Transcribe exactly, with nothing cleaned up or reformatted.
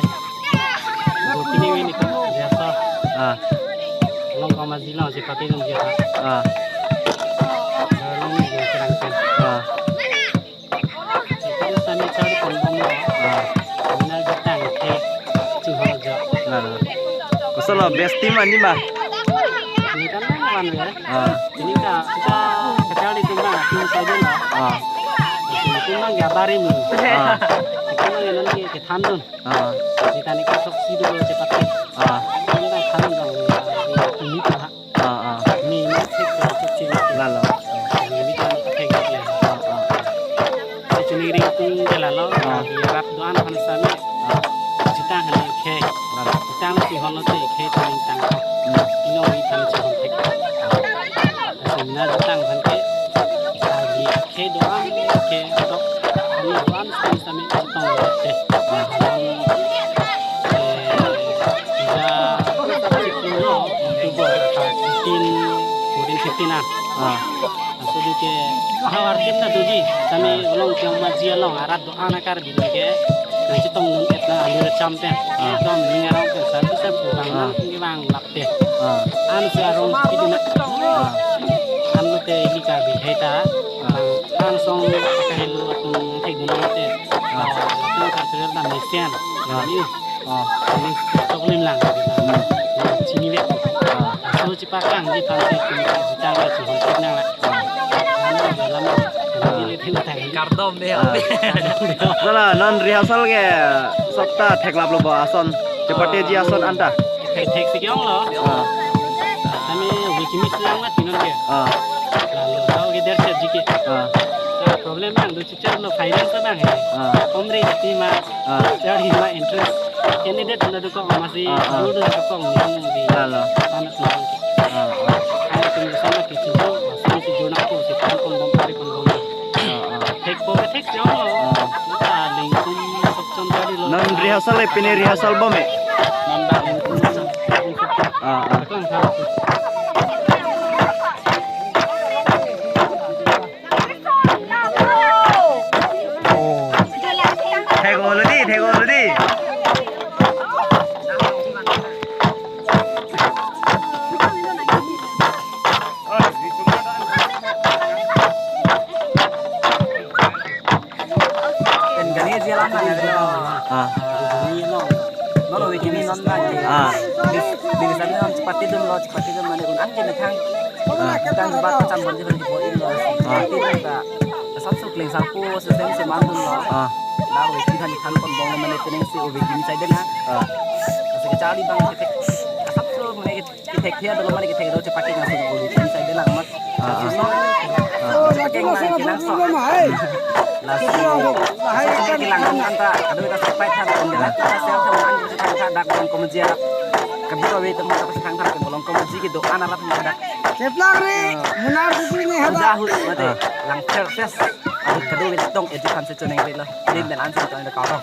Dua kini ini kan biasa. Ah. Long kama jilo si pati dong biasa. Ah. Long ni dia serang kan. Ah. Kita sana cari pembom. Ah. Mina Jutang ke cing ho jo. Nah, nah. Kosonlo best team ani ma? Ini kan lawan ya. Ah. Ini ka kita kecil di tumbang tim saja lah. Ah. Tim tumbang ya bari mi. Ah. Tim tumbang yang nanti ketandun. Ah. Kita ni kosok sido lo cepat. Ah. Kita kan dong ya, ini tuh. Ah, ah. Ni ni cek ke cek cek. Lalo. Ni ni kan pakai gitu ya. Ah, ah, ah. Sechuni ring tung ke lalo. Ah. Di rap doan kan sami. Ah. Jutang hanya ke. Lalo. Jutang si hono te ke tuning tang. Hmm. Ino wi kan si hon tek. Ah. Sumina Jutang kan ke. Di ke doan ke tok. Kami doan sami sami tong te. Ah. Eh, Sejak October thirteen, fourteen, fifteen ah. Ah. Laso di ke, ah, artim na doji, kami along Tiang Maji along, arat doan akar bin ke, nangchetongdun-et na alu recham pen. Ah. Dom ning arong pen, sar bisa pulang Ah. nang, ini bang lap te. Ah. An si arong speed na. Ah. An lo te ini ka bihai ta, Ah. ang, ang song kahelo atum thekdun te. Ah. Ah, atum ka sulir na mesen. Ah. Kami Oh. Ini tok lim lang. Hmm. Chini wek. Ah. So chepaklang di pangsi kum ka Jutang ka chihon tik nang la. Ah. Ano dalam Ah. Kardom dei. Ah. Sala non rehearsal ke sokta theklap lo ba ason. Chepate ji ason anta. Thek thek si kyong lo. Ah. Kami wiki mis lang la pinon ke. Ah. Lalu tahu ke der chat jike. Ah. Problem yang do chichar lo finance bang he. Ah. Omri jati ma. Ah. Chari ma interest. Candidate na dokok masi Ah, ah. Dulu dokok ni di Lalo. Sana tu. Ah, ah. Kaya tu sama ke chijo, sama chijo nak ko si kan kon bom pari kon bom. Ah, ah. Thek po ke thek jo. Ah. Kita lingkum sokchon tadi lo. Non rehearsal e, pini rehearsal bom e. Non ba lingkum sokchon. Ah, ah. Kon sa. Thek olo dei, thek olo dei. Pen gani jalan mana lo? Ah. Ini lo. Nolo wiki mi non ba. Ah. Di, di sana non chepate dun lo, chepate dun mana un ang kena thang. Ah. Kita ni bat kacang banjir di po in lo. Ah. Chepate dun ta. Sab suk leng sarpo system si mandun lo. Ah. Dak wiki than than pon bom mane teneng si wiki mi sai dena. Ah. Asa kecharli bang ketek. Sab suk mane ketek thia dolo mane ketek do chepake ngasung wiki mi sai dena amat. Ah, ah. Sino. Ah. Chepake nang kenang so. Laso. Chepake lang kan ta. Aduh kita sepai than pon dena. Kita siap than than kita than than dak long komjia. Kedua wiki teman kita than than long komjia gitu. Anak lah dak. Cheplang re, munar kupi ni hada. Udah hut mate. Ah. Lang ter ses. Aduh kedua wiki tong edu kan se choneng re lo. Din ben an se choneng de karo.